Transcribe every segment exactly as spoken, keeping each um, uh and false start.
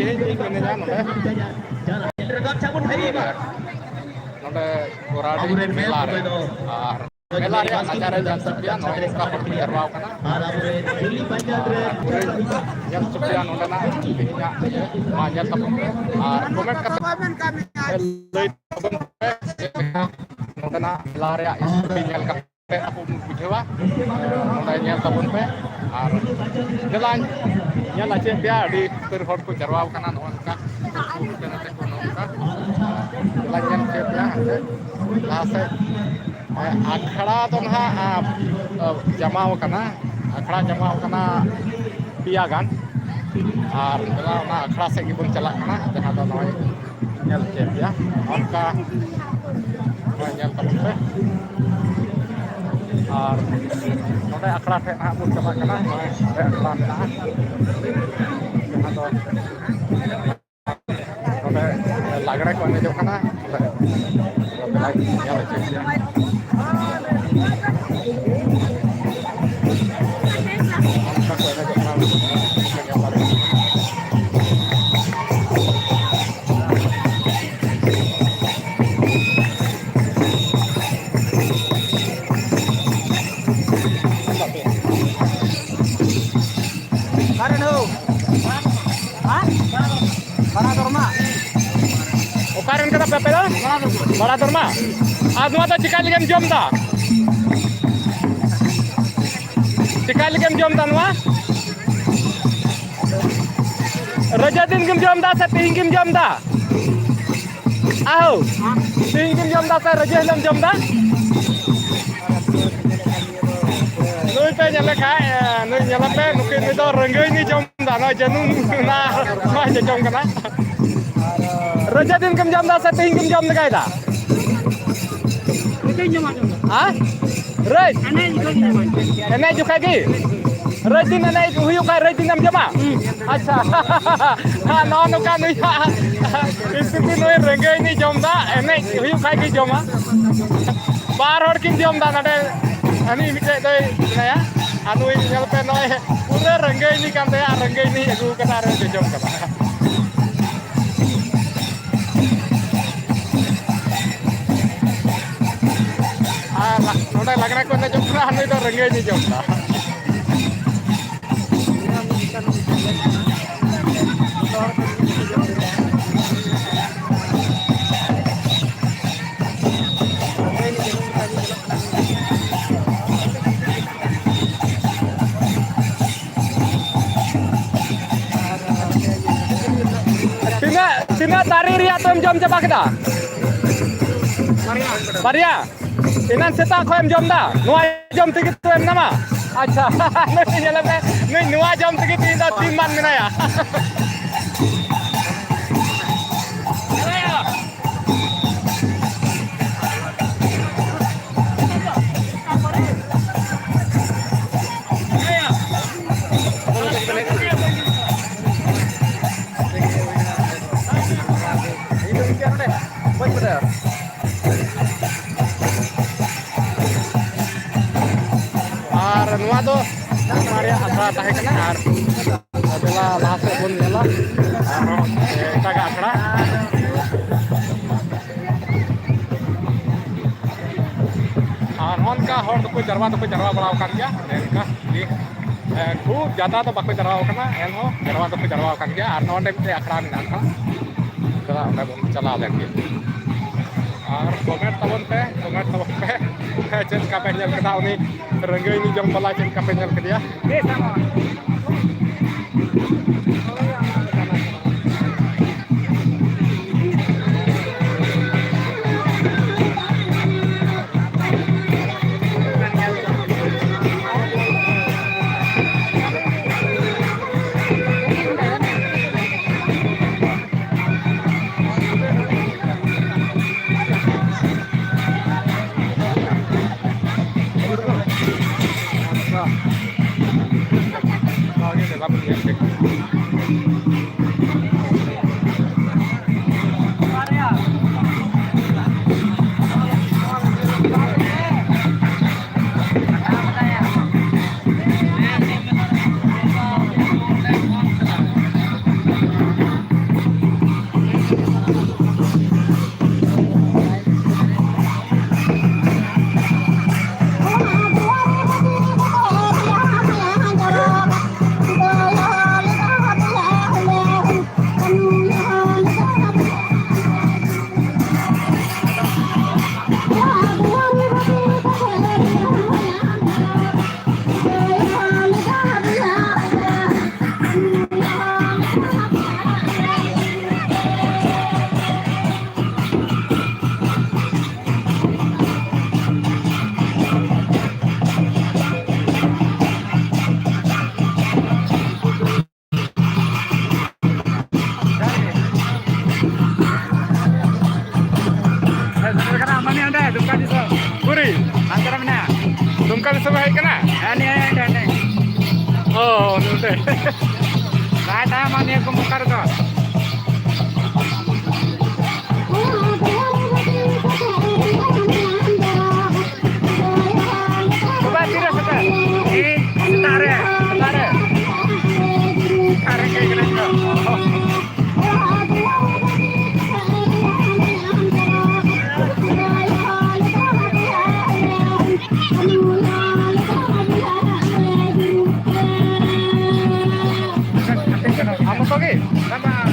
ᱤᱧ ᱢᱤᱱᱟᱹᱧᱟ ᱱᱚᱰᱮ᱾ ᱱᱚᱰᱮ ᱜᱚᱨᱟᱰᱤ ᱢᱮᱞᱟ ᱨᱮ᱾ ᱟᱨ ᱢᱮᱞᱟ ᱨᱮᱭᱟᱜ ᱱᱟᱡᱟᱨᱮ ᱧᱮᱞ ᱦᱚᱪᱚ ᱯᱮᱭᱟ, ᱱᱚᱜᱼᱚᱭ ᱱᱚᱝᱠᱟ ᱦᱚᱲ ᱠᱚ ᱡᱟᱨᱣᱟ ᱟᱠᱟᱱᱟ᱾ ᱟᱨ ᱯᱩᱨᱟᱹ ᱧᱮᱞ ᱦᱚᱪᱚ ᱯᱮᱭᱟ ᱱᱚᱰᱮᱱᱟᱜ ᱛᱮᱦᱮᱧᱟᱜ ᱤᱭᱟᱹ, ᱢᱟ ᱧᱮᱞ ᱛᱟᱵᱚᱱ ᱯᱮ ᱟᱨ comment ᱠᱟᱛᱮ ᱞᱟᱹᱭ ᱛᱟᱵᱚᱱ ᱯᱮ ᱪᱮᱫ ᱞᱮᱠᱟ ᱱᱚᱰᱮᱱᱟᱜ ᱢᱮᱞᱟ ᱨᱮᱭᱟᱜ ᱥᱛᱷᱤᱛᱤ ᱧᱮᱞ ᱠᱟᱛᱮ ᱟᱯᱮ ᱵᱚᱱ ᱵᱩᱡᱷᱟᱹᱣᱟ᱾ ᱱᱚᱰᱮ ᱧᱮᱞ ᱛᱟᱵᱚᱱ ᱯᱮ ᱟᱨ ᱫᱮᱞᱟᱧ ᱧᱮᱞ ᱦᱚᱪᱚᱭᱮᱫ ᱯᱮᱭᱟ, ᱟᱹᱰᱤ ᱩᱛᱟᱹᱨ ᱦᱚᱲ ᱠᱚ ᱡᱟᱨᱣᱟ ᱟᱠᱟᱱᱟ ᱱᱚᱜᱼᱚ ᱱᱚᱝᱠᱟ᱾ ᱦᱟᱱᱛᱮ ᱱᱟᱛᱮ ᱠᱚ ᱱᱚᱜᱼᱚ ᱱᱚᱝᱠᱟ᱾ ᱫᱮᱞᱟᱧ ᱧᱮᱞ ᱦᱚᱪᱚᱭᱮᱫ ᱯᱮᱭᱟ ᱦᱟᱱᱛᱮ ᱞᱟᱦᱟ ᱥᱮᱫ᱾ ᱟᱠᱷᱲᱟ ᱫᱚ ᱱᱟᱦᱟᱜ, ᱟ, ᱟ, ᱡᱟᱢᱟᱣ ᱟᱠᱟᱱᱟ, ᱟᱠᱷᱲᱟ ᱡᱟᱢᱟᱣ ᱟᱠᱟᱱᱟ ᱯᱮᱭᱟ ᱜᱟᱱ᱾ ᱟᱨ ᱫᱮᱞᱟ ᱚᱱᱟ ᱟᱠᱷᱲᱟ ᱥᱮᱫ ᱜᱮᱵᱚᱱ ᱪᱟᱞᱟᱜ ᱠᱟᱱᱟ, ᱡᱟᱦᱟᱸ ᱫᱚ ᱱᱚᱜᱼᱚᱭ ᱧᱮᱞ ᱦᱚᱪᱚᱭᱮᱫ ᱯᱮᱭᱟ᱾ ᱚᱱᱠᱟ ᱱᱚᱜᱼᱚᱭ ᱧᱮᱞ ᱛᱟᱵᱚᱱ ᱯᱮ᱾ ᱟᱨ ᱱᱚᱰᱮ ᱟᱠᱷᱲᱟ ᱴᱷᱮᱱ ᱦᱟᱸᱜ ᱵᱚᱱ ᱪᱟᱞᱟᱜ ᱠᱟᱱᱟ᱾ ᱱᱚᱜᱼᱚᱭ ᱱᱚᱰᱮ ᱟᱠᱷᱲᱟ ᱢᱮᱱᱟᱜᱼᱟ, ᱡᱟᱦᱟᱸ ᱫᱚ ᱱᱚᱰᱮ ᱞᱟᱜᱽᱲᱮ ᱠᱚ ᱮᱱᱮᱡᱚᱜ ᱠᱟᱱᱟ᱾ ᱱᱚᱰᱮ ᱧᱮᱞ ᱦᱚᱪᱚᱭᱮᱫ ᱯᱮᱭᱟ᱾ ᱚᱱᱠᱟ ᱠᱚ ᱮᱱᱮᱡᱚᱜ ᱠᱟᱱᱟ, ᱧᱮᱞ ᱫᱟᱲᱮᱭᱟᱜ ᱠᱟᱱᱟ᱾ ᱚᱠᱟᱨᱮᱱ ᱦᱳ? ᱦᱮᱸ? ᱵᱟᱲᱟ ᱫᱚᱨᱢᱟ᱾ ᱚᱠᱟᱨᱮᱱ ᱠᱟᱱᱟ ᱯᱮ ᱟᱯᱮ ᱫᱚ? ᱵᱟᱲᱟ ᱫᱚᱨᱢᱟ᱾ ᱟᱨ ᱱᱚᱣᱟ ᱫᱚ ᱪᱤᱠᱟ ᱞᱟᱹᱜᱤᱫ ᱮᱢ ᱡᱚᱢ ᱮᱫᱟ? ᱪᱤᱠᱟ ᱞᱟᱹᱜᱤᱫ ᱮᱢ ᱡᱚᱢ ᱮᱫᱟ ᱱᱚᱣᱟ? ᱨᱚᱡᱟ ᱫᱤᱱ ᱜᱮᱢ ᱡᱚᱢ ᱮᱫᱟ ᱥᱮ ᱛᱤᱦᱤᱧ ᱜᱮᱢ ᱡᱚᱢ ᱮᱫᱟ? ᱟᱦᱳ, ᱛᱤᱦᱤᱧ ᱜᱮᱢ ᱡᱚᱢ ᱮᱫᱟ ᱥᱮ ᱨᱚᱡᱟ ᱦᱤᱞᱳᱜ ᱮᱢ ᱡᱚᱢ ᱮᱫᱟ? ᱱᱩᱭ ᱯᱮ ᱧᱮᱞᱮ ᱠᱷᱟᱡ, ᱱᱩᱭ ᱧᱮᱞᱮ ᱯᱮ, ᱱᱩᱠᱤᱱ, ᱱᱩᱭ ᱫᱚ ᱨᱟᱹᱝᱜᱟᱹᱭ ᱱᱤ ᱡᱚᱢ ᱮᱫᱟ, ᱱᱚᱣᱟ ᱡᱟᱹᱱᱩᱢ ᱚᱱᱟ ᱱᱚᱣᱟ ᱡᱚᱡᱚᱢ ᱠᱟᱱᱟ᱾ ᱨᱚᱡᱟ ᱫᱤᱱ ᱜᱮᱢ ᱡᱚᱢ ᱮᱫᱟ ᱥᱮ ᱛᱤᱦᱤᱧ ᱜᱮᱢ ᱡᱚᱢ ᱞᱮᱜᱟᱭ ᱫᱟ? ᱦᱮᱸ? ᱨᱟᱹᱡ? ᱮᱱᱮᱡ ᱡᱚᱠᱷᱟᱡ ᱜᱮ? ᱨᱟᱹᱡ ᱫᱤᱱ ᱮᱱᱮᱡ ᱦᱩᱭᱩᱜ ᱠᱷᱟᱡ ᱨᱟᱹᱡ ᱫᱤᱱ ᱮᱢ ᱡᱚᱢᱟ? ᱟᱪᱪᱷᱟ᱾ ᱱᱚᱜᱼᱚ ᱱᱚᱝᱠᱟ ᱱᱩᱭ ᱦᱟᱸᱜ ᱥᱛᱷᱤᱛᱤ, ᱱᱩᱭ ᱨᱟᱹᱝᱜᱟᱹᱭ ᱱᱤ ᱡᱚᱢ ᱮᱫᱟ, ᱮᱱᱮᱡ ᱦᱩᱭᱩᱜ ᱠᱷᱟᱡ ᱜᱮ ᱡᱚᱢᱟ᱾ ᱵᱟᱨ ᱦᱚᱲ ᱠᱤᱱ ᱡᱚᱢ ᱮᱫᱟ ᱱᱚᱰᱮ᱾ ᱦᱟᱹᱱᱤ ᱢᱤᱫᱴᱮᱡ ᱫᱚᱭ ᱢᱮᱱᱟᱭᱟ, ᱟᱨ ᱱᱩᱭ ᱧᱮᱞ ᱯᱮ, ᱱᱚᱜᱼᱚᱭ ᱯᱩᱨᱟᱹ ᱨᱟᱹᱝᱜᱟᱹᱭ ᱱᱤ ᱠᱟᱱ ᱛᱟᱭᱟ, ᱟᱨ ᱨᱟᱹᱝᱜᱟᱹᱭ ᱱᱤ ᱟᱹᱜᱩ ᱠᱟᱫᱟ ᱟᱨ ᱡᱚᱡᱚᱢ ᱠᱟᱫᱟ᱾ ᱠᱟᱱᱟ ᱠᱚ ᱮᱱᱮᱡᱚᱜ ᱠᱟᱱᱟ, ᱟᱨ ᱱᱩᱭ ᱫᱚ ᱨᱮᱸᱜᱮᱡ ᱮ ᱡᱚᱢ ᱮᱫᱟ᱾ ᱛᱤᱱᱟᱹᱜ, ᱛᱤᱱᱟᱹᱜ ᱫᱟᱨᱮ ᱨᱮᱭᱟᱜ ᱫᱚᱢ ᱡᱚᱢ ᱪᱟᱵᱟ ᱠᱮᱫᱟ? ᱵᱟᱨᱭᱟ᱾ ᱮᱱᱟᱱ ᱥᱮᱛᱟᱜ ᱠᱷᱚᱱ ᱮᱢ ᱡᱚᱢ ᱮᱫᱟ? ᱱᱚᱣᱟ ᱡᱚᱢ ᱛᱮᱜᱮ ᱛᱚ ᱮᱢ ᱧᱟᱢᱟ᱾ ᱟᱪᱪᱷᱟ, ᱱᱩᱭ ᱧᱮᱞ ᱢᱮ, ᱱᱩᱭ ᱱᱚᱣᱟ ᱡᱚᱢ ᱛᱮᱜᱮ ᱛᱮᱦᱮᱧ ᱫᱚ ᱫᱤᱱ ᱢᱟᱱ ᱢᱮᱱᱟᱭᱟ᱾ ᱟᱨ ᱱᱚᱣᱟ ᱫᱚ ᱱᱚᱣᱟ ᱨᱮᱭᱟᱜ ᱟᱥᱲᱟ ᱛᱟᱦᱮᱸ ᱠᱟᱱᱟ᱾ ᱟᱨ ᱫᱮᱞᱟ ᱞᱟᱦᱟ ᱥᱮᱫ ᱵᱚᱱ ᱧᱮᱞᱟ ᱟᱨᱦᱚᱸ ᱮᱴᱟᱜᱟᱜ ᱟᱥᱲᱟ᱾ ᱟᱨ ᱱᱚᱜᱼᱚ ᱱᱚᱝᱠᱟ ᱦᱚᱲ ᱫᱚᱠᱚ ᱡᱟᱨᱣᱟ ᱫᱚᱠᱚ ᱡᱟᱨᱣᱟ ᱵᱟᱲᱟ ᱟᱠᱟᱱ ᱜᱮᱭᱟ᱾ ᱚᱱᱮ ᱚᱱᱠᱟ ᱜᱮ, ᱮ, ᱠᱷᱩᱵ ᱡᱟᱫᱟ ᱫᱚ ᱵᱟᱠᱚ ᱡᱟᱨᱣᱟ ᱟᱠᱟᱱᱟ, ᱮᱱᱦᱚᱸ ᱡᱟᱨᱣᱟ ᱫᱚᱠᱚ ᱡᱟᱨᱣᱟ ᱟᱠᱟᱱ ᱜᱮᱭᱟ᱾ ᱟᱨ ᱱᱚᱰᱮ ᱢᱤᱫᱴᱮᱡ ᱟᱠᱷᱲᱟ ᱢᱮᱱᱟᱜᱼᱟ᱾ ᱪᱟᱞᱟᱜ, ᱚᱸᱰᱮ ᱵᱚᱱ ᱪᱟᱞᱟᱣ ᱞᱮᱱ ᱜᱮ᱾ ᱟᱨ comment ᱛᱟᱵᱚᱱ ᱯᱮ, comment ᱛᱟᱵᱚᱱ ᱯᱮ᱾ ᱪᱮᱫ ᱞᱮᱠᱟ ᱯᱮ ᱧᱮᱞ ᱠᱮᱫᱟ ᱩᱱᱤ ᱨᱮᱸᱜᱮᱡ ᱧᱩ ᱡᱚᱢ ᱵᱟᱞᱟ, ᱪᱮᱫ ᱞᱮᱠᱟ ᱯᱮ ᱧᱮᱞ ᱠᱮᱫᱮᱭᱟ? ᱥᱮᱴᱮᱨ ᱠᱟᱱᱟ ᱢᱟᱱᱮ ᱚᱸᱰᱮ ᱫᱩᱢᱠᱟ ᱫᱤᱥᱚᱢ᱾ ᱚᱠᱟᱨᱮ? ᱦᱟᱱᱛᱮ ᱨᱮ ᱢᱮᱱᱟᱭᱟ᱾ ᱫᱩᱢᱠᱟ ᱫᱤᱥᱚᱢ ᱦᱮᱡ ᱠᱟᱱᱟ? ᱦᱮᱸ, ᱱᱤᱭᱟᱹ ᱦᱮᱡ ᱠᱟᱱᱟ᱾ ᱚ, ᱱᱚᱰᱮ᱾ ᱵᱟᱭ ᱛᱟᱦᱮᱸ ᱢᱟ ᱱᱤᱭᱟᱹ ᱠᱚ ᱢᱚᱠᱟ ᱨᱮᱫᱚ᱾ ᱵᱟᱵᱟ, ᱛᱤᱨᱮ ᱥᱮᱴᱮᱨ? ᱤᱧ ᱥᱮᱛᱟᱜ ᱨᱮ, ᱥᱮᱛᱟᱜ ᱨᱮ᱾ ᱥᱮᱛᱟᱜ ᱨᱮ ᱦᱮᱡ ᱠᱟᱹᱱᱟᱹᱧ ᱛᱚ᱾ ᱟᱢ ᱢᱚᱛᱚ ᱜᱮ? ᱵᱟᱝ, ᱵᱟᱝ,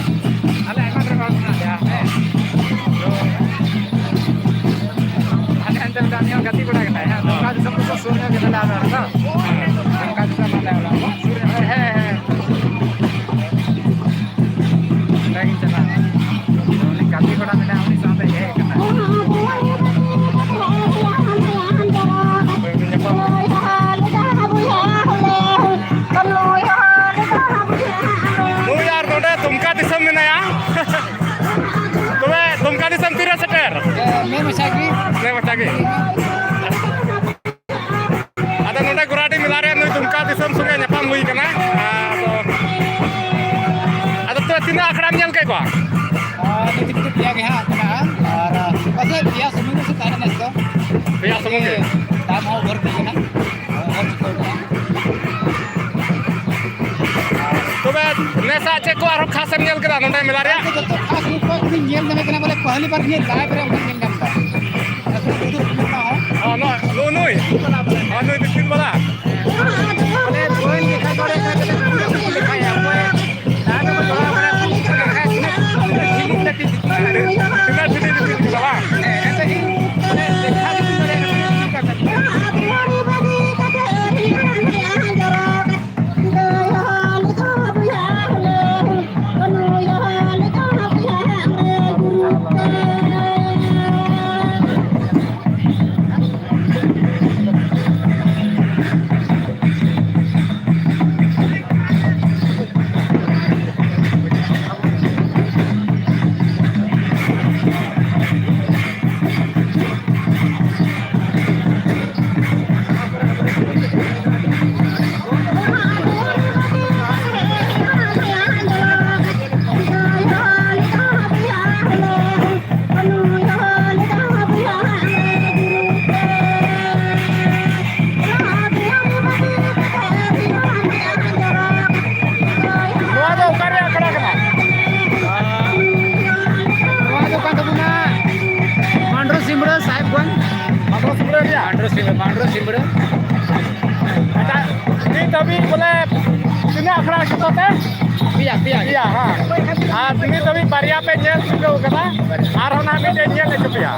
ᱟᱞᱮ ᱟᱭᱢᱟ ᱰᱷᱮᱨ ᱦᱚᱲ ᱢᱮᱱᱟᱜ ᱞᱮᱭᱟ, ᱦᱮᱸ᱾ ᱟᱞᱮ ᱦᱟᱱᱛᱮ ᱢᱤᱫᱴᱟᱝ ᱩᱱᱤ ᱦᱚᱸ ᱜᱟᱛᱮ ᱠᱚᱲᱟ ᱠᱟᱱᱟᱭ, ᱦᱮᱸ, ᱱᱚᱝᱠᱟ ᱫᱤᱥᱚᱢ ᱠᱚ ᱥᱩᱨ ᱧᱚᱜ ᱜᱮ ᱛᱟᱞᱮ ᱟᱞᱮ ᱚᱲᱟᱜ ᱫᱚ᱾ ᱱᱚᱝᱠᱟ ᱫᱤᱥᱚᱢ ᱟᱞᱮ ᱚᱲᱟᱜ ᱫᱚ ᱥᱩᱨ ᱧᱚᱜ ᱨᱮ, ᱦᱮᱸ, ᱦᱮᱸ᱾ ᱚᱸᱰᱮ ᱜᱤᱧ ᱪᱟᱞᱟᱜᱼᱟ᱾ ᱩᱱᱤ ᱜᱟᱛᱮ ᱠᱚᱲᱟ ᱢᱮᱱᱟᱭᱟ, ᱩᱱᱤ ᱥᱟᱶᱛᱮ ᱦᱮᱡ ᱠᱟᱱᱟ᱾ ᱦᱳᱭ, ᱩᱱᱤ ᱧᱟᱯᱟᱢ᱾ ᱱᱩᱭ ᱟᱨ ᱱᱚᱰᱮ ᱫᱩᱢᱠᱟ ᱫᱤᱥᱚᱢ ᱢᱮᱱᱟᱭᱟ᱾ ᱛᱚᱵᱮ ᱫᱩᱢᱠᱟ ᱫᱤᱥᱚᱢ ᱛᱤᱨᱮ ᱥᱮᱴᱮᱨ? ᱢᱮ ᱢᱟᱪᱷᱟ ᱜᱮ᱾ ᱢᱮ ᱢᱟᱪᱷᱟ ᱜᱮ᱾ ᱟᱫᱚ ᱱᱚᱰᱮ ᱜᱚᱨᱟᱰᱤ ᱢᱮᱞᱟ ᱨᱮ ᱱᱩᱭ ᱫᱩᱢᱠᱟ ᱫᱤᱥᱚᱢ ᱥᱚᱸᱜᱮ ᱧᱟᱯᱟᱢ ᱦᱩᱭ ᱠᱟᱱᱟ᱾ ᱟᱫᱚ, ᱟᱫᱚ ᱛᱚᱵᱮ ᱛᱤᱱᱟᱹᱜ ᱟᱠᱷᱲᱟᱢ ᱧᱮᱞ ᱠᱮᱫ ᱠᱚᱣᱟ? ᱟᱨ ᱱᱤᱛ ᱫᱷᱟᱹᱵᱤᱡ ᱛᱮ ᱯᱮᱭᱟ ᱜᱮ ᱦᱟᱸᱜ ᱢᱮᱱᱟᱜᱼᱟ᱾ ᱟᱨ ᱯᱟᱥᱮᱡ ᱯᱮᱭᱟ ᱥᱩᱢᱩᱝ ᱜᱮ ᱥᱮ ᱛᱟᱦᱮᱱᱟ ᱱᱮᱥ ᱫᱚ᱾ ᱯᱮᱭᱟ ᱥᱩᱢᱩᱝ ᱜᱮ? ᱫᱟᱢ ᱦᱚᱸ ᱵᱟᱹᱲᱛᱤ ᱠᱟᱱᱟ᱾ ᱛᱚᱵᱮ ᱱᱮᱥᱟᱜ ᱪᱮᱫ ᱠᱚ ᱟᱨᱦᱚᱸ ᱠᱷᱟᱥ ᱮᱢ ᱧᱮᱞ ᱠᱮᱫᱟ ᱱᱚᱰᱮ ᱢᱮᱞᱟ ᱨᱮᱭᱟᱜ? ᱡᱚᱛᱚ ᱠᱷᱟᱥ ᱨᱩᱯ ᱠᱚ ᱤᱧ ᱧᱮᱞ ᱧᱟᱢᱮ ᱠᱟᱱᱟ, ᱵᱚᱞᱮ ᱯᱟᱦᱞᱤ ᱵᱟᱨ ᱤᱧ ᱧᱮᱞ ᱧᱟᱢ ᱮᱫᱟ᱾ ᱟᱨ ᱥᱩᱫᱷᱩ ᱫᱩᱲᱩᱵ ᱢᱮᱱᱟᱜ ᱦᱚᱸ᱾ ᱦᱚᱸ, ᱱᱚᱜᱼᱚᱭ ᱱᱩᱜᱼᱩ ᱱᱩᱭ? ᱦᱚᱸ, ᱱᱩᱭ ᱫᱚ ᱛᱤᱱ ᱵᱟᱞᱟ? ᱵᱚᱞᱮ ᱯᱚᱭᱮᱱᱴ ᱞᱮᱠᱷᱟ ᱱᱚᱰᱮ ᱠᱷᱟᱡ ᱫᱚ ᱯᱩᱨᱟᱹ ᱠᱚ ᱞᱮᱠᱷᱟᱭᱟ, ᱚᱠᱚᱭ ᱫᱟᱜ ᱨᱮᱠᱚ ᱡᱚᱲᱟᱣ ᱠᱟᱱᱟ, ᱩᱱᱠᱩ ᱠᱚ ᱞᱮᱠᱷᱟᱭᱟ, ᱛᱤᱱᱟᱹᱜ, ᱛᱤᱱᱟᱹᱜ ᱡᱷᱤᱞᱤ ᱛᱤᱱᱟᱹᱜ ᱴᱤᱡ ᱛᱤᱱᱟᱹᱜ ᱡᱷᱤᱞᱤ ᱛᱤᱱᱟᱹᱜ ᱡᱷᱤᱞᱤ ᱵᱟᱝ? ᱦᱮᱸ, ᱮᱱᱛᱮ ᱤᱧ ᱵᱚᱞᱮ ᱞᱮᱠᱷᱟ ᱜᱮ ᱵᱟᱹᱧ ᱫᱟᱲᱮᱭᱟᱜ ᱠᱟᱱᱟ᱾ ᱫᱚᱭ ᱦᱚᱸ ᱱᱤᱛᱚᱜ ᱵᱚᱭᱦᱟ ᱦᱩᱞᱟᱹᱝ, ᱟᱪᱪᱷᱟ, ᱱᱤᱛ ᱫᱷᱟᱹᱵᱤᱡ ᱵᱚᱞᱮ ᱛᱤᱱᱟᱹᱜ ᱟᱠᱷᱲᱟ ᱡᱚᱛᱚ ᱛᱮ? ᱯᱮᱭᱟ, ᱯᱮᱭᱟ᱾ ᱯᱮᱭᱟ, ᱦᱮᱸ᱾ ᱟᱨ ᱱᱤᱛ ᱫᱷᱟᱹᱵᱤᱡ ᱵᱟᱨᱭᱟ ᱯᱮ ᱧᱮᱞ ᱪᱩᱠᱟᱹᱣ ᱠᱟᱫᱟ, ᱟᱨᱦᱚᱸ ᱱᱟᱦᱟᱜ ᱢᱤᱫᱴᱮᱱ ᱧᱮᱞ ᱦᱚᱪᱚ ᱯᱮᱭᱟ᱾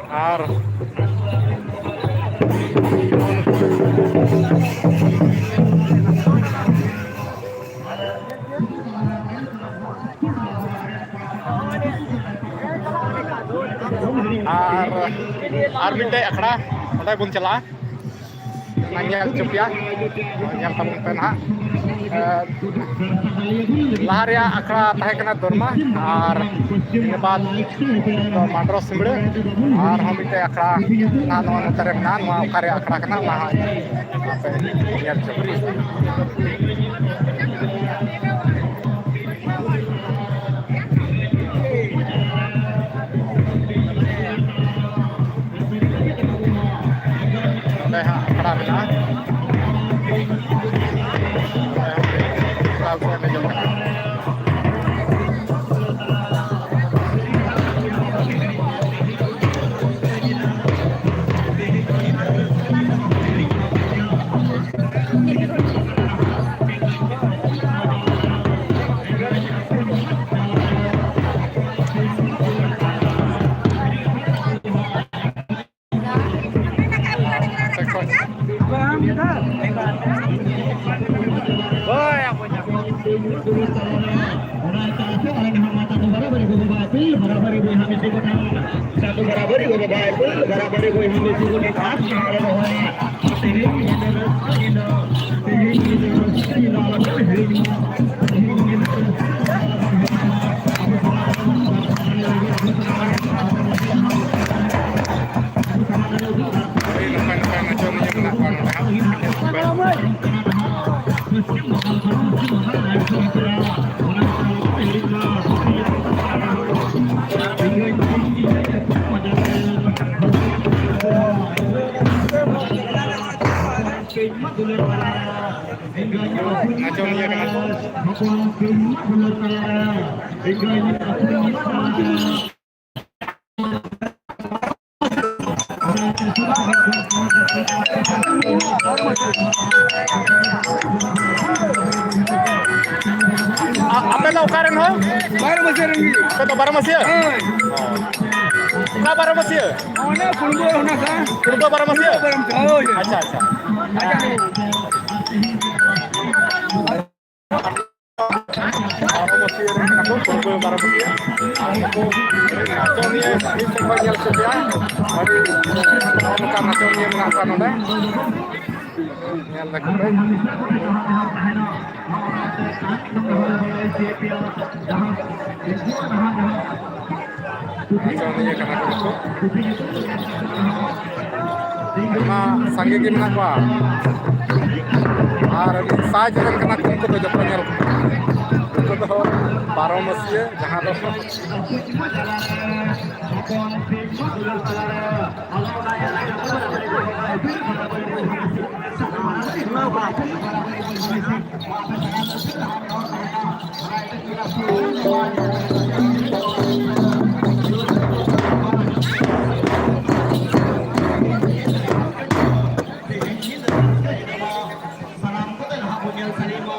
ᱟᱨ ᱟᱨ, ᱟᱨ ᱢᱤᱫᱴᱮᱡ ᱟᱠᱷᱲᱟ ᱚᱸᱰᱮ ᱵᱚᱱ ᱪᱟᱞᱟᱜᱼᱟ᱾ ᱚᱱᱟ ᱧᱮᱞ ᱦᱚᱪᱚ ᱯᱮᱭᱟ, ᱧᱮᱞ ᱛᱟᱵᱚᱱ ᱯᱮ ᱱᱟᱦᱟᱜ᱾ ᱮ, ᱞᱟᱦᱟ ᱨᱮᱭᱟᱜ ᱟᱠᱷᱲᱟ ᱛᱟᱦᱮᱸ ᱠᱟᱱᱟ ᱫᱚᱨᱢᱟ, ᱟᱨ ᱤᱱᱟᱹ ᱵᱟᱫ ᱫᱚ ᱢᱟᱰᱨᱚ ᱥᱤᱢᱲᱟᱹ, ᱟᱨᱦᱚᱸ ᱢᱤᱫᱴᱮᱡ ᱟᱠᱷᱲᱟ ᱱᱟᱦᱟᱜ ᱱᱚᱣᱟ ᱱᱚᱛᱮ ᱨᱮ ᱢᱮᱱᱟᱜᱼᱟ᱾ ᱱᱚᱣᱟ ᱚᱠᱟ ᱨᱮᱭᱟᱜ ᱟᱠᱷᱲᱟ ᱠᱟᱱᱟ, ᱚᱱᱟ ᱦᱚᱸ ᱟᱯᱮ ᱧᱮᱞ ᱦᱚᱪᱚ ᱯᱮᱭᱟ᱾ ᱱᱚᱰᱮ ᱦᱟᱸᱜ ᱟᱠᱷᱲᱟ ᱢᱮᱱᱟᱜᱼᱟ᱾ ᱱᱚᱰᱮ ᱦᱚᱸ ᱠᱚᱲᱟ ᱠᱚ ᱮᱱᱮᱡᱚᱜ ᱠᱟᱱᱟ᱾ ᱦᱳᱭ, ᱟᱵᱚ ᱧᱟᱢ᱾ ᱚᱱᱟ ᱪᱟᱞᱟᱜ ᱟᱞᱮ ᱱᱟᱦᱟᱜ ᱢᱟ ᱛᱟᱠᱚ ᱵᱟᱨᱟᱵᱟᱨᱤ ᱜᱚᱜᱚ ᱵᱟᱭ ᱯᱤᱞ, ᱵᱟᱨᱟᱵᱟᱨᱤ ᱵᱚᱭᱦᱟ ᱢᱤᱥᱤ ᱜᱚᱴᱟ᱾ ᱛᱟᱠᱚ ᱵᱟᱨᱟᱵᱟᱨᱤ ᱜᱚᱜᱚ ᱵᱟᱭ ᱯᱤᱞ, ᱵᱟᱨᱟᱵᱟᱨᱤ ᱵᱚᱭᱦᱟ ᱢᱤᱥᱤ ᱜᱚᱴᱟ᱾ ᱟᱨ ᱥᱟᱦᱟᱨ ᱨᱮ ᱦᱚᱲ᱾ ᱛᱮᱦᱮᱧ ᱧᱤᱫᱟᱹ ᱨᱟᱹᱥᱠᱟᱹ ᱧᱤᱫᱟᱹ, ᱛᱮᱦᱮᱧ ᱧᱤᱫᱟᱹ ᱨᱟᱹᱥᱠᱟᱹ ᱧᱤᱫᱟᱹ, ᱟᱞᱚ ᱯᱮ ᱦᱤᱲᱤᱧ ᱢᱟ᱾ ᱛᱮᱦᱮᱧ ᱧᱤᱫᱟᱹ ᱨᱟᱹᱥᱠᱟᱹ ᱧᱤᱫᱟᱹ, ᱟᱵᱚ ᱥᱟᱱᱟᱢ ᱦᱚᱲ ᱱᱚᱝᱠᱟ ᱱᱟᱪᱚᱱᱤᱭᱟᱹ ᱢᱮᱱᱟᱜ ᱠᱚᱣᱟ ᱱᱚᱰᱮ ᱦᱟᱸᱜ᱾ ᱱᱟᱪᱚᱱᱤᱭᱟᱹ ᱠᱟᱱᱟ ᱠᱚ᱾ ᱟ-, ᱟᱯᱮ ᱫᱚ ᱚᱠᱟ ᱨᱮᱱ ᱦᱚᱸ? ᱵᱟᱨᱚ ᱢᱟᱹᱥᱤᱭᱟᱹ ᱨᱮᱱ ᱜᱮ᱾ ᱟᱯᱮ ᱫᱚ ᱵᱟᱨᱚ ᱢᱟᱹᱥᱤᱭᱟᱹ? ᱦᱳᱭ᱾ ᱚᱠᱟ ᱵᱟᱨᱚ ᱢᱟᱹᱥᱤᱭᱟᱹ? ᱚᱱᱮ ᱠᱩᱲᱵᱟᱹ ᱚᱱᱟ ᱥᱟ-, ᱠᱩᱲᱵᱟᱹ ᱵᱟᱨᱚ ᱢᱟᱹᱥᱤᱭᱟᱹ? ᱵᱟᱨᱚ ᱢᱟᱹᱥᱤᱭᱟᱹ, ᱦᱳᱭ᱾ ᱟᱪᱪᱷᱟ, ᱟᱪᱪᱷᱟ᱾ ᱟᱪᱪᱷᱟ᱾ ᱵᱟᱨᱚ ᱢᱟᱹᱥᱤᱭᱟᱹ ᱨᱮᱱ ᱠᱟᱱᱟ ᱠᱚ, ᱠᱩᱲᱵᱟᱹ ᱵᱟᱨᱚ ᱢᱟᱹᱥᱤᱭᱟᱹ᱾ ᱟᱨ ᱱᱩᱠᱩ ᱱᱟᱪᱚᱱᱤᱭᱟᱹ ᱢᱤᱫ ᱥᱮᱫ ᱠᱷᱚᱱ ᱧᱮᱞ ᱦᱚᱪᱚ ᱯᱮᱭᱟ᱾ ᱟᱹᱰᱤ ᱱᱚᱝᱠᱟ ᱱᱟᱪᱚᱱᱤᱭᱟᱹ ᱢᱮᱱᱟᱜ ᱠᱚᱣᱟ ᱱᱚᱰᱮ᱾ ᱧᱮᱞ ᱫᱟᱠᱚ ᱯᱮ᱾ ᱱᱟᱪᱚᱱᱤᱭᱟᱹ ᱠᱟᱱᱟ ᱠᱚ ᱱᱩᱠᱩ᱾ ᱟᱭᱢᱟ ᱥᱟᱸᱜᱮ ᱜᱮ ᱢᱮᱱᱟᱜ ᱠᱚᱣᱟ᱾ ᱟᱨ ᱟᱹᱰᱤ ᱥᱟᱡᱽ ᱨᱮᱱ ᱠᱟᱱᱟ ᱠᱚ ᱩᱱᱠᱩ ᱫᱚ, ᱡᱚᱛᱚ ᱧᱮᱞ ᱠᱚ᱾ ᱩᱱᱠᱩ ᱫᱚ ᱵᱟᱨᱚ ᱢᱟᱹᱥᱤᱭᱟᱹ, ᱡᱟᱦᱟᱸ ᱫᱚ ᱥᱟᱱᱟᱢ ᱠᱚᱛᱮ ᱱᱟᱦᱟᱜ ᱵᱚᱱ ᱧᱮᱞ ᱥᱟᱹᱨᱤ ᱢᱟ᱾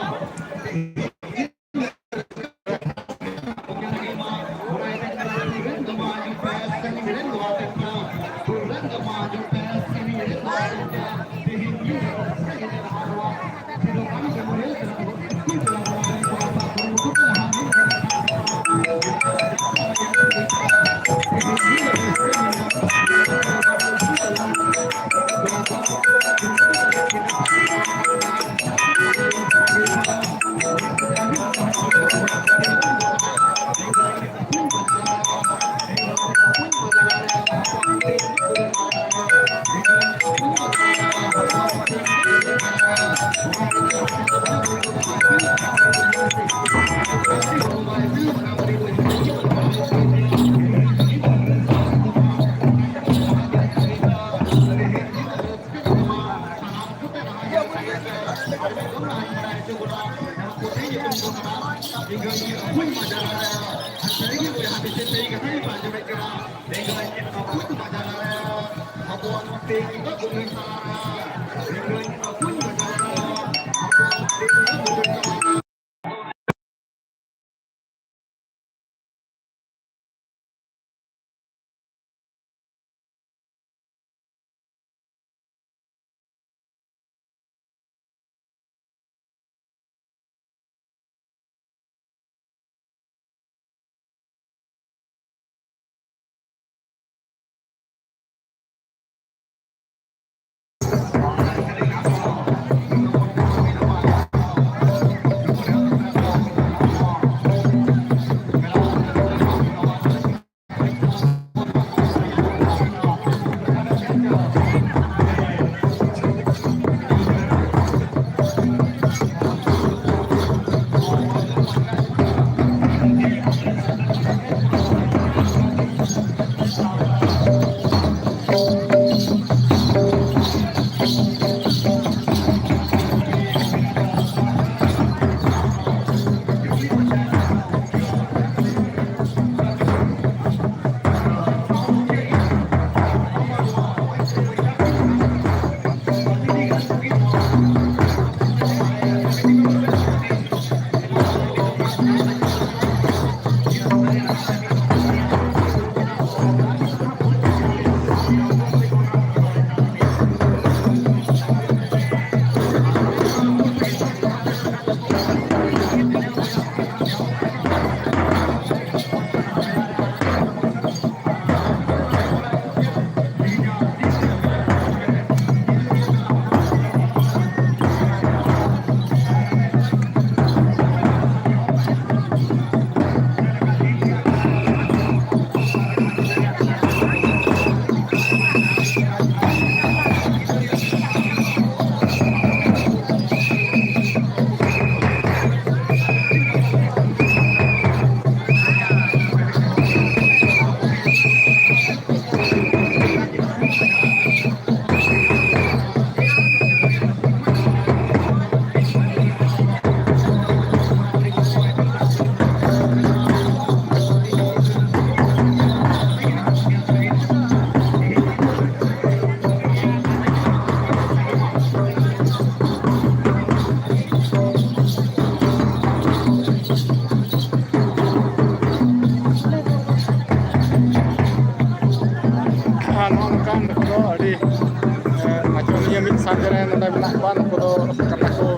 ᱨᱮ ᱱᱚᱰᱮ ᱢᱮᱱᱟᱜ ᱠᱚᱣᱟ, ᱱᱩᱠᱩ ᱫᱚ ᱠᱟᱱᱟ ᱠᱚ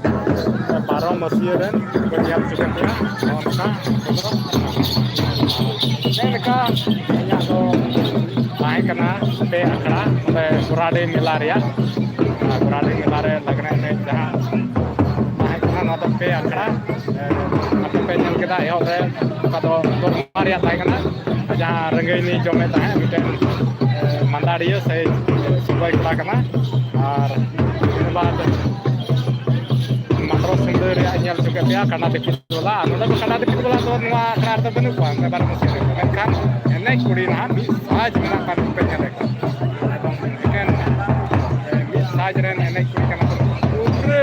ᱵᱟᱨᱚ ᱢᱟᱹᱥᱤᱭᱟᱹ ᱨᱮᱱ ᱠᱚ ᱧᱮᱞ ᱦᱚᱪᱚ ᱠᱮᱫ ᱯᱮᱭᱟ᱾ ᱱᱚᱜᱼᱚ ᱱᱚᱝᱠᱟ ᱱᱚᱝᱠᱟ ᱤᱧᱟᱹᱜ ᱫᱚ ᱛᱟᱦᱮᱸ ᱠᱟᱱᱟ ᱯᱮ ᱟᱠᱷᱲᱟ ᱱᱚᱰᱮ ᱜᱚᱨᱟᱰᱤ ᱢᱮᱞᱟ ᱨᱮᱭᱟᱜ᱾ ᱚᱱᱟ ᱜᱚᱨᱟᱰᱤ ᱢᱮᱞᱟ ᱨᱮ ᱞᱟᱜᱽᱬᱮ ᱮᱱᱮᱡ ᱡᱟᱦᱟᱸ ᱛᱟᱦᱮᱸ ᱠᱟᱱᱟ, ᱱᱚᱣᱟ ᱫᱚ ᱯᱮ ᱟᱠᱷᱲᱟ᱾ ᱟᱯᱮ ᱯᱮ ᱧᱮᱞ ᱠᱮᱫᱟ ᱮᱦᱚᱵ ᱨᱮ, ᱚᱠᱟ ᱫᱚ ᱫᱚᱨᱢᱟ ᱨᱮᱭᱟᱜ ᱛᱟᱦᱮᱸ ᱠᱟᱱᱟ, ᱡᱟᱦᱟᱸ ᱨᱟᱹᱝᱜᱟᱹᱭᱱᱤ ᱡᱚᱢᱮ ᱛᱟᱦᱮᱸᱫ ᱢᱤᱫᱴᱮᱱ ᱢᱟᱱᱫᱟᱲᱤᱭᱟᱹ ᱥᱮ ᱥᱚᱜᱚᱭ ᱠᱚᱲᱟ ᱠᱟᱱᱟ᱾ ᱟᱨ ᱤᱱᱟᱹ ᱵᱟᱫ ᱢᱟᱛᱨᱚ ᱥᱤᱸᱫᱟᱹ ᱨᱮᱭᱟᱜ ᱧᱮᱞ ᱦᱚᱪᱚ ᱠᱮᱫ ᱯᱮᱭᱟ, ᱠᱟᱰᱟ ᱫᱤᱯᱤᱞ ᱵᱟᱞᱟ᱾ ᱟᱨ ᱱᱚᱰᱮ ᱫᱚ ᱠᱟᱰᱟ ᱫᱤᱯᱤᱞ ᱵᱟᱞᱟ ᱫᱚ ᱱᱚᱣᱟ ᱟᱠᱷᱲᱟ ᱨᱮᱫᱚ ᱵᱟᱹᱱᱩᱜ ᱠᱚᱣᱟ, ᱱᱚᱰᱮ ᱵᱟᱨᱚ ᱢᱟᱹᱥᱤᱭᱟᱹ ᱨᱮ᱾ ᱢᱮᱱᱠᱷᱟᱱ ᱮᱱᱮᱡ ᱠᱩᱲᱤ ᱱᱟᱦᱟᱜ ᱢᱤᱫ ᱥᱟᱡᱽ ᱢᱮᱱᱟᱜ ᱠᱚᱣᱟ, ᱱᱩᱠᱩ ᱯᱮ ᱧᱮᱞᱮᱫ ᱠᱚᱣᱟ᱾ ᱮᱵᱚᱝ ᱮᱠᱮᱱ, ᱮ, ᱢᱤᱫ ᱥᱟᱡᱽ ᱨᱮᱱ ᱮᱱᱮᱡ ᱠᱩᱲᱤ ᱠᱟᱱᱟ ᱠᱚ᱾ ᱯᱩᱨᱟᱹ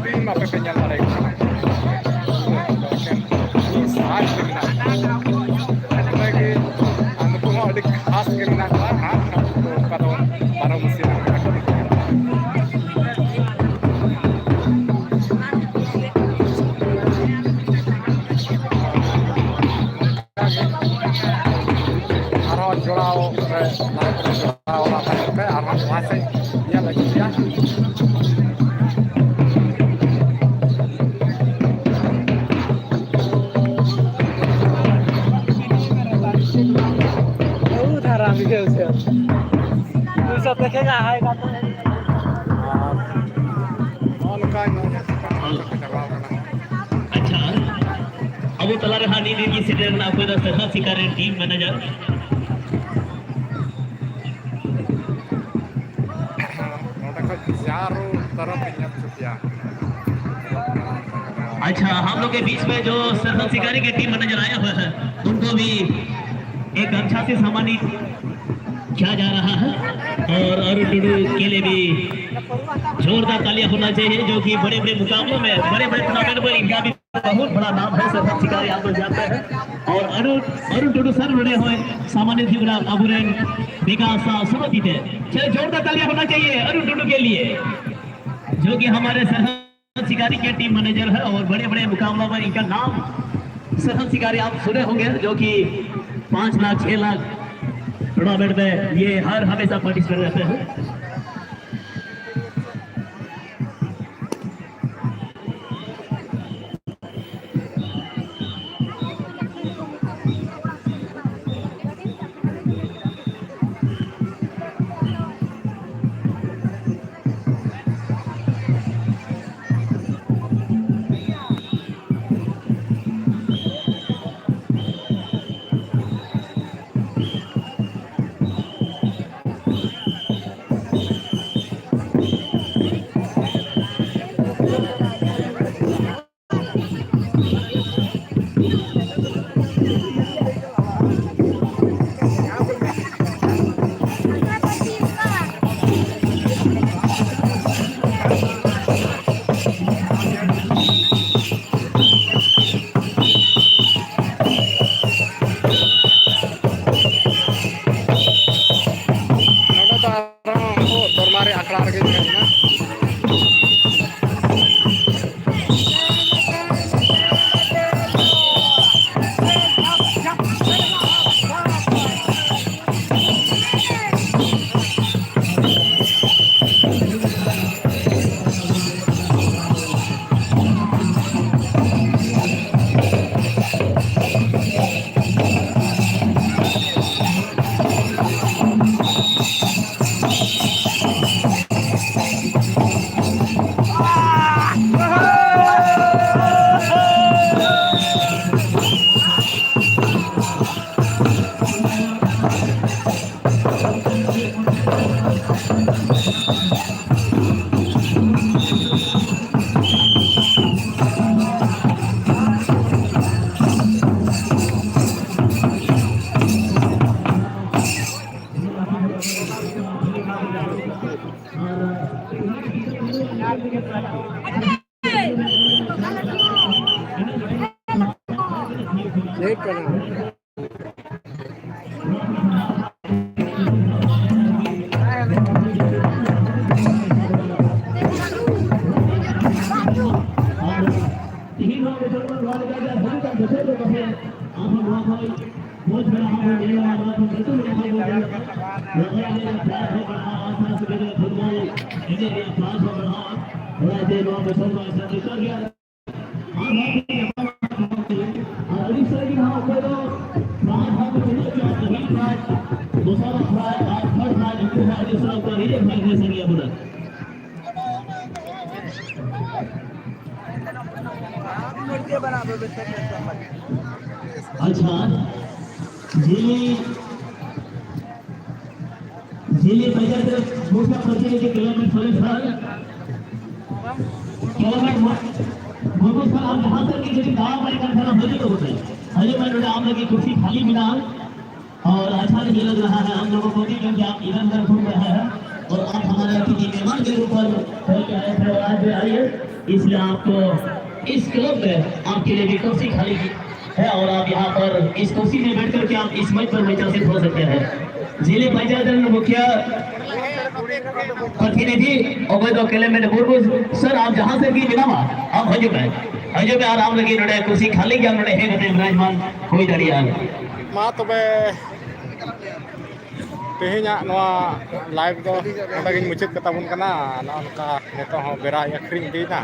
ᱴᱤᱢ ᱟᱯᱮ ᱯᱮ ᱧᱮᱞ ᱫᱟᱲᱮᱭᱟᱠᱚ ᱠᱟᱱᱟ᱾ ᱮᱠᱮᱱ ᱢᱤᱫ ᱥᱟᱡᱽ ᱜᱮ ᱢᱮᱱᱟᱜ ᱠᱚᱣᱟ᱾ ᱚᱱᱟᱜᱮ, ᱟᱨ ᱱᱩᱠᱩ ᱦᱚᱸ ᱟᱹᱰᱤ ᱠᱷᱟᱥ ᱜᱮ ᱢᱮᱱᱟᱜ ᱠᱚᱣᱟ ᱦᱟᱸᱜ᱾ ᱚᱠᱟ ᱫᱚ ᱵᱟᱨᱚ ᱢᱟᱹᱥᱤᱭᱟᱹ ᱨᱮᱱ ᱠᱟᱱᱟ ᱠᱚ᱾ ᱟᱨᱦᱚᱸ ᱡᱚᱲᱟᱣ ᱨᱮ ᱞᱟᱭᱤᱵᱷ ᱨᱮ ᱡᱚᱲᱟᱣ ᱚᱱᱟ ᱛᱟᱭᱚᱢ ᱛᱮ ᱟᱨᱦᱚᱸ ᱱᱚᱣᱟ ᱥᱮᱫ ᱧᱮᱞ ᱟᱹᱜᱩᱭᱟ᱾ बहुत हरामी है उसे। तू सब देखेगा, आएगा तो। ᱟᱨ ᱱᱚᱜᱼᱚ ᱱᱚᱝᱠᱟ ᱧᱮᱞ ᱧᱮᱞ ᱛᱮ ᱪᱟᱞᱟᱣ ᱠᱟᱱᱟ᱾ ᱟᱪᱪᱷᱟ, ᱟᱵᱚ ᱛᱟᱞᱟᱨᱮ ᱦᱟᱸᱜ ᱱᱤᱛ ᱜᱮ ᱥᱮᱴᱮᱨ ᱮᱱᱟ ᱚᱠᱚᱭ ᱫᱚ ᱥᱟᱨᱦᱟᱣ ᱥᱤᱠᱟᱨ ᱨᱮᱱ ᱴᱤᱢ ᱢᱮᱱᱮᱡᱟᱨ᱾ ᱱᱚᱰᱮ ᱠᱷᱚᱡ ᱪᱟᱨᱚ ᱛᱚᱨᱚᱯ ᱧᱮᱞ ᱦᱚᱪᱚ ᱯᱮᱭᱟ᱾ अच्छा, हम लोग के बीच में जो सरहद शिकारी के टीम मैनेजर आया हुआ है, उनको भी एक गमछा से सम्मानित किया जा रहा है और अरुण टुडू के लिए भी जोरदार तालियां होना चाहिए, जो कि बड़े बड़े मुकाबलों में, बड़े बड़े टूर्नामेंट में इनका भी बहुत बड़ा नाम है। सरहद शिकारी आप लोग जानते हैं। और अरुण, अरुण टुडू सर जुड़े हुए सामान्य जीवन अबुरेन विकास सुमति थे। चलिए, जोरदार तालियां होना चाहिए अरुण टुडू के लिए, जो कि हमारे सरहद शिकारी के टीम मैनेजर है और बड़े बड़े मुकाबलों में इनका नाम। सरहद शिकारी आप सुने होंगे, जो कि पाँच लाख, छह लाख टूर्नामेंट में ये हर हमेशा पार्टिसिपेट रहते हैं। ᱞᱟᱹᱭ ᱠᱟᱱᱟ᱾ ᱟᱨ ᱟᱹᱰᱤ ᱥᱟᱹᱨᱤ ᱜᱮ ᱱᱟᱦᱟᱜ ᱚᱠᱚᱭ ᱫᱚ ᱯᱨᱟᱭᱤᱡᱽ ᱦᱚᱸ ᱛᱤᱱᱟᱹᱜ ᱪᱚ ᱯᱟᱹᱦᱤᱞ ᱯᱨᱟᱭᱤᱡᱽ, ᱫᱚᱥᱟᱨ ᱯᱨᱟᱭᱤᱡᱽ ᱟᱨ ᱛᱷᱟᱨᱰ ᱯᱨᱟᱭᱤᱡᱽ ᱩᱱᱠᱩ ᱦᱚᱸ ᱟᱹᱰᱤ ᱥᱟᱨᱦᱟᱣ ᱠᱚ ᱨᱤᱡᱮᱱ ᱯᱨᱟᱭᱤᱡᱽ ᱨᱮ ᱥᱮᱱ ᱜᱮᱭᱟ ᱵᱚᱞᱮ᱾ ᱟᱪᱪᱷᱟ, ᱡᱤᱞᱤ ᱡᱤᱞᱤ ᱵᱟᱡᱟᱨ ᱨᱮ ᱢᱩᱠᱷᱭᱟ ᱯᱨᱚᱛᱤᱱᱤᱫᱷᱤ ᱠᱤᱞᱳᱢᱤᱴᱟᱨ ᱥᱚᱨᱮᱥ ᱥᱟᱨ, ᱠᱤᱞᱳᱢᱤᱴᱟᱨ ᱢᱩᱨᱢᱩ ᱥᱟᱨ, ᱟᱢ ᱡᱟᱦᱟᱸ ᱥᱮᱫ ᱜᱮ ᱡᱩᱫᱤ ᱫᱟᱣ ᱵᱟᱭ ᱠᱟᱱ ᱠᱷᱟᱱ ᱦᱤᱡᱩᱜ ᱛᱟᱵᱚᱱ ᱯᱮ᱾ ᱦᱤᱡᱩᱜ ᱢᱮ, ᱱᱚᱰᱮ ᱟᱢ ᱞᱟᱹᱜᱤᱫ ᱠᱩᱨᱥᱤ ᱠᱷᱟᱹᱞᱤ ᱢᱮᱱᱟᱜᱼᱟ᱾ और अच्छा नहीं लग रहा है, हम लोगों को भी, क्योंकि आप इधर उधर घूम रहे हैं और आप हमारे अतिथि मेहमान के रूप पर होकर आए थे और आज भी आइए, इसलिए आपको इस क्लब में आपके लिए भी कुर्सी खाली है और आप यहाँ पर इस कुर्सी में बैठ करके आप इस मंच पर विचार हो सकते हैं। जिले पंचायत मुखिया ᱯᱨᱚᱛᱤᱱᱤᱫᱷᱤ ᱚᱵᱚᱭ ᱫᱚ ᱠᱮᱞᱮᱢᱮᱱ ᱢᱩᱨᱢᱩ, ᱥᱟᱨ, ᱟᱢ ᱡᱟᱦᱟᱸ ᱥᱮᱫ ᱜᱮ ᱢᱮᱱᱟᱢᱟ, ᱟᱢ ᱦᱤᱡᱩᱜ ᱢᱮ, ᱦᱤᱡᱩᱜ ᱢᱮ ᱟᱨ ᱟᱢ ᱞᱟᱹᱜᱤᱫ ᱱᱚᱰᱮ ᱠᱩᱥᱤ ᱠᱷᱟᱹᱞᱤ ᱜᱮᱭᱟ, ᱱᱚᱰᱮ ᱦᱮᱡ ᱠᱟᱛᱮ ᱵᱤᱨᱟᱡᱽᱢᱟᱱ ᱦᱩᱭ ᱫᱟᱲᱮᱭᱟᱜᱼᱟ᱾ ᱢᱟ ᱛᱚᱵᱮ, ᱛᱮᱦᱮᱧᱟᱜ ᱱᱚᱣᱟ live ᱫᱚ ᱱᱚᱰᱮ ᱜᱤᱧ ᱢᱩᱪᱟᱹᱫ ᱠᱟᱛᱟ ᱵᱚᱱ ᱠᱟᱱᱟ᱾ ᱱᱚᱜᱼᱚ ᱱᱚᱝᱠᱟ ᱱᱤᱛᱚᱜ ᱦᱚᱸ ᱵᱮᱨᱟᱭ ᱟᱹᱠᱷᱨᱤᱧ ᱤᱫᱤᱭᱮᱫᱟ᱾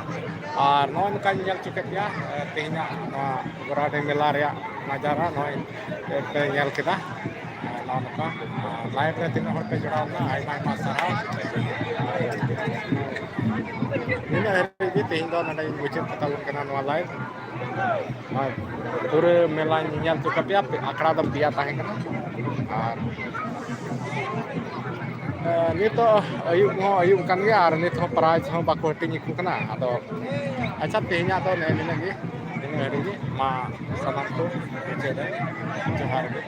ᱟᱨ ᱱᱚᱜᱼᱚᱭ ᱱᱚᱝᱠᱟᱧ ᱧᱮᱞ ᱦᱚᱪᱚ ᱠᱮᱫ ᱯᱮᱭᱟ, ᱮ, ᱛᱮᱦᱮᱧᱟᱜ ᱱᱚᱣᱟ ᱜᱚᱨᱟᱰᱤ ᱢᱮᱞᱟ ᱨᱮᱭᱟᱜ ᱱᱟᱡᱟᱨᱟ ᱱᱚᱜᱼᱚᱭ ᱯᱮ ᱧᱮᱞ ᱠᱮᱫᱟ᱾ ᱮ, ᱱᱚᱜᱼᱚ ᱱᱚᱝᱠᱟ, ᱟᱨ live ᱨᱮ ᱛᱤᱱᱟᱹᱜ ᱦᱚᱲ ᱯᱮ ᱡᱚᱲᱟᱣ ᱞᱮᱱᱟ, ᱟᱭᱢᱟ ᱟᱭᱢᱟ ᱥᱟᱨᱦᱟᱣ᱾ ᱱᱤᱱᱟᱹᱜ ᱦᱟᱹᱵᱤᱡ ᱜᱮ ᱛᱮᱦᱮᱧ ᱫᱚ ᱱᱚᱰᱮᱧ ᱢᱩᱪᱟᱹᱫ ᱠᱟᱛᱟ ᱵᱚᱱ ᱠᱟᱱᱟ ᱱᱚᱣᱟ live᱾ ᱟᱨ ᱯᱩᱨᱟᱹ ᱢᱮᱞᱟᱧ ᱧᱮᱞ ᱦᱚᱪᱚ ᱠᱟᱯᱮᱭᱟ, ᱟᱠᱷᱲᱟ ᱫᱚ ᱯᱮᱭᱟ ᱛᱟᱦᱮᱸ ᱠᱟᱱᱟ᱾ ᱟᱨ, ᱮ, ᱱᱤᱛᱚᱜ ᱟᱹᱭᱩᱵ ᱦᱚᱸ ᱟᱹᱭᱩᱵ ᱠᱟᱱ ᱜᱮᱭᱟ ᱟᱨ ᱱᱤᱛ ᱦᱚᱸ prize ᱦᱚᱸ ᱵᱟᱠᱚ ᱦᱟᱹᱴᱤᱧ ᱟᱠᱚ ᱠᱟᱱᱟ᱾ ᱟᱫᱚ ᱟᱪᱪᱷᱟ, ᱛᱮᱦᱮᱧᱟᱜ ᱫᱚ ᱱᱮᱜᱼᱮ ᱱᱤᱱᱟᱹᱜ ᱜᱮ, ᱱᱤᱱᱟᱹᱜ ᱦᱟᱹᱵᱤᱡ ᱜᱮ᱾ ᱢᱟ ᱥᱟᱱᱟᱢ ᱠᱚ ᱢᱩᱪᱟᱹᱫ ᱨᱮ ᱡᱚᱦᱟᱨ ᱜᱮ᱾